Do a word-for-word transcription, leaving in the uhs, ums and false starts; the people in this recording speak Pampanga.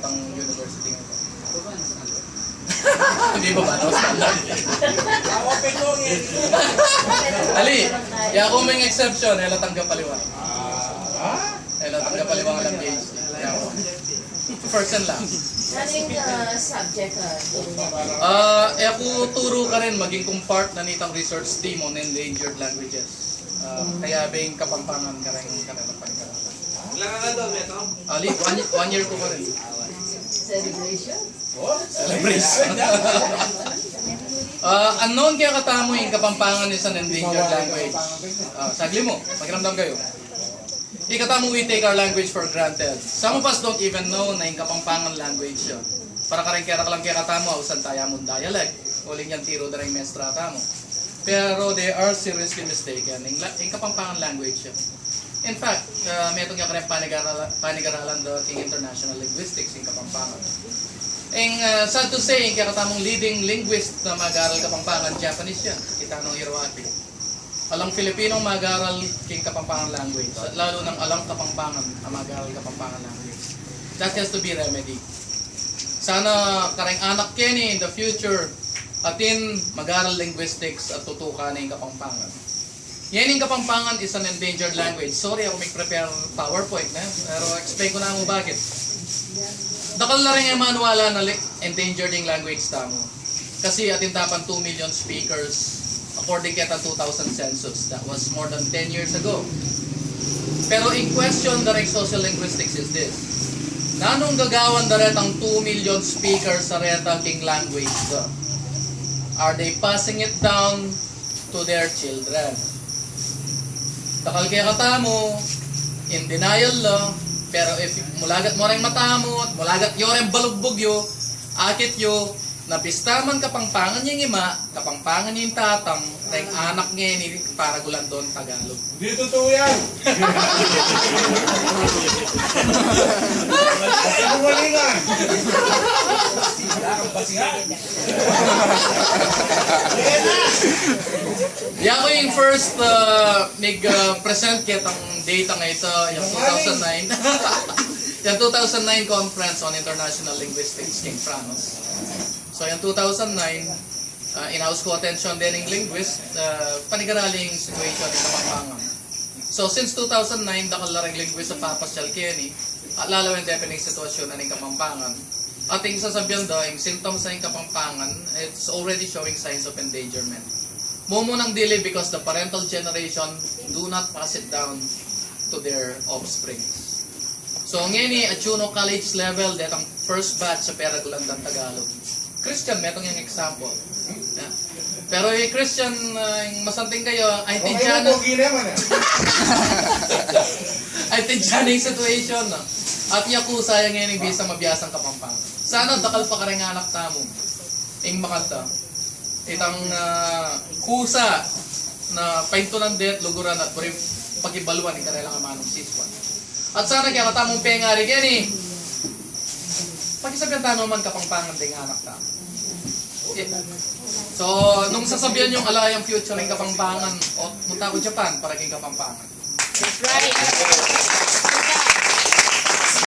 Ang university nga. Hindi ba ba? No standard? Ali, ya ku ming exception, ela tanggap aliwa. Ela tanggap aliwa ng P H D. Ya ku. First and last. Ano yung, ah, subject, ah, turo mo? Ah, e ku turu karin, maging kung part na nitang research team on endangered languages. Ah, kaya ba yung Kapampangan karin, karin ang pagkakataon? Ilang ka doon, Metro? Ali, one, one year ku karin. Celebration? Celebration. Ah, unknown kaya katamu ing Kapampangan is an endangered language. Ah, saglit mu, pakiramdam kayu. Ikatamu, we take our language for granted. Some of us don't even know na ing Kapampangan language ya. Para kareng kera ka lang kaya katamu, ausan taya mung dialect. Uling yan tiru da reng mestra tamu. Pero they are seriously mistaken. Ing, la- ing Kapampangan language ya. In fact, ah, metung ya kareng panigara- panigaralan da king international linguistics ing Kapampangan. Ing, ah, sad to say, ing kekatamung leading linguist na mag-aral Kapampangan, Japanese ya, Kitano Hiroaki. Alang Filipinong mag-aral king Kapampangan language, at lalu nang alang Kapampangan a mag-aral Kapampangan language. That has to be remedied. Sana kareng anak keni in the future, atin mag-aral linguistics at tutukan ing Kapampangan. Ngeni ing Kapampangan is an endangered language. Sorry, aku mig-prepare PowerPoint na, pero explain ku na mu bakit. Dakal na rin e maniwala na li- endangered ing language tamu. Kasi atin tapan two million speakers according keta two thousand census. That was more than ten years ago. Pero ing question da reng social linguistics is this: nanung gagawan da retang two million speakers a reta king language da? Are they passing it down to their children? Dakal kekatamu, in denial la, pero if mulagat mu reng mata mu, at mulagat yu reng balugbug yu, akit yu, na bista man Kapampangan ing ima, Kapampangan ing tatang, reng anak ngeni paragulan da Tagalog. Hindi totoo yan. Sinungalingan. Ya ku ing first, ah, mig, ah, present ketang data nga ita, yang two thousand nine. Yang two thousand nine conference on international linguistics king France. So, yang two thousand nine, ah, inaus ku atensyon deng linguist, ah, panigaraling situation ning Kapampangan. So, since two thousand nine, dakal la reng linguist a papasyal keni, at lalawen depe ning sitwasyon na ning Kapampangan. At ing sasabian da, ing symptoms na ning Kapampangan, it's already showing signs of endangerment. Mumunang dili because the parental generation do not pass it down to their offsprings. So, ngeni, at Juno College level, detang first batch a peragulan dang Tagalog. Christian, metung yang example. Ya. Pero ing Christian, ah, ing masanting kayu, ay, okay, tiyan na. Pogi naman, eh. Ay, tiyan na ing situation, no? At yaku, sayang yan ing bisa mabiasang Kapampangan. Sana dakal pa kareng anak tamu ing makanta. Itang, ah, kusa na paintunan det, luguran at buri pakibaluan ing karelang amanung sisuan. At sana kekatamung pengari keni, pakisabian tana man Kapampangan deng anak tamu. So, nung sasabian yung ala yang future ning Kapampangan, o, munta ku Japan para king Kapampangan. That's right.